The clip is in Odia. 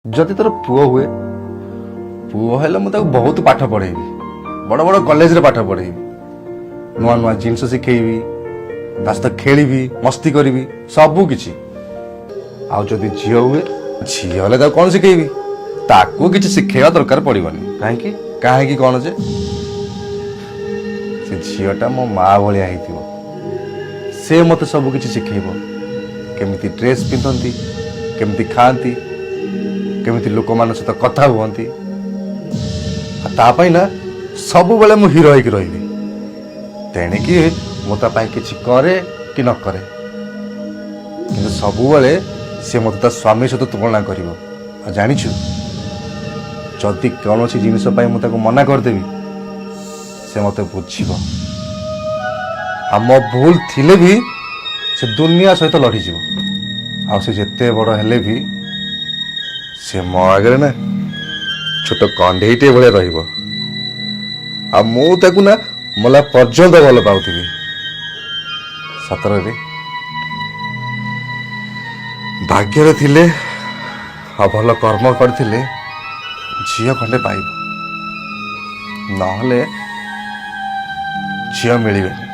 ଯଦି ତୋର ପୁଅ ହୁଏ, ପୁଅ ହେଲେ ମୁଁ ତାକୁ ବହୁତ ପାଠ ପଢ଼େଇବି, ବଡ଼ ବଡ଼ କଲେଜରେ ପାଠ ପଢ଼େଇବି, ନୂଆ ନୂଆ ଜିନିଷ ଶିଖେଇବି, ତା ସହିତ ଖେଳିବି, ମସ୍ତି କରିବି, ସବୁ କିଛି। ଆଉ ଯଦି ଝିଅ ହୁଏ, ଝିଅ ହେଲେ ତାକୁ କ'ଣ ଶିଖେଇବି? ତାକୁ କିଛି ଶିଖେଇବା ଦରକାର ପଡ଼ିବନି। କାହିଁକି? କାହିଁକି କ'ଣ ଯେ, ସେ ଝିଅଟା ମୋ ମା ଭଳିଆ ହେଇଥିବ। ସେ ମୋତେ ସବୁ କିଛି ଶିଖେଇବ, କେମିତି ଡ୍ରେସ୍ ପିନ୍ଧନ୍ତି, କେମିତି ଖାଆନ୍ତି, କେମିତି ଲୋକମାନଙ୍କ ସହିତ କଥା ହୁଅନ୍ତି। ଆଉ ତା ପାଇଁ ନା ସବୁବେଳେ ମୁଁ ହିରୋ ହେଇକି ରହିବି। ତେଣିକି ମୁଁ ତା ପାଇଁ କିଛି କରେ କି ନ କରେ, କିନ୍ତୁ ସବୁବେଳେ ସେ ମୋତେ ତା ସ୍ୱାମୀ ସହିତ ତୁଳନା କରିବ। ଆଉ ଜାଣିଛୁ, ଯଦି କୌଣସି ଜିନିଷ ପାଇଁ ମୁଁ ତାକୁ ମନା କରିଦେବି, ସେ ମୋତେ ବୁଝିବ। ଆଉ ମୋ ଭୁଲ ଥିଲେ ବି ସେ ଦୁନିଆ ସହିତ ଲଢ଼ିଯିବ। ଆଉ ସେ ଯେତେ ବଡ଼ ହେଲେ ବି ସେ ମୋ ଆଗରେ ନା ଛୋଟ କଣ୍ଢେଇଟିଏ ଭଳିଆ ରହିବ। ଆଉ ମୁଁ ତାକୁ ନା ମଲା ପର୍ଯ୍ୟନ୍ତ ଭଲ ପାଉଥିବି। ସତରେ, ଭାଗ୍ୟରେ ଥିଲେ ଆଉ ଭଲ କର୍ମ କରିଥିଲେ ଝିଅ ଖଣ୍ଡେ ପାଇବ, ନହେଲେ ଝିଅ ମିଳିବେନି।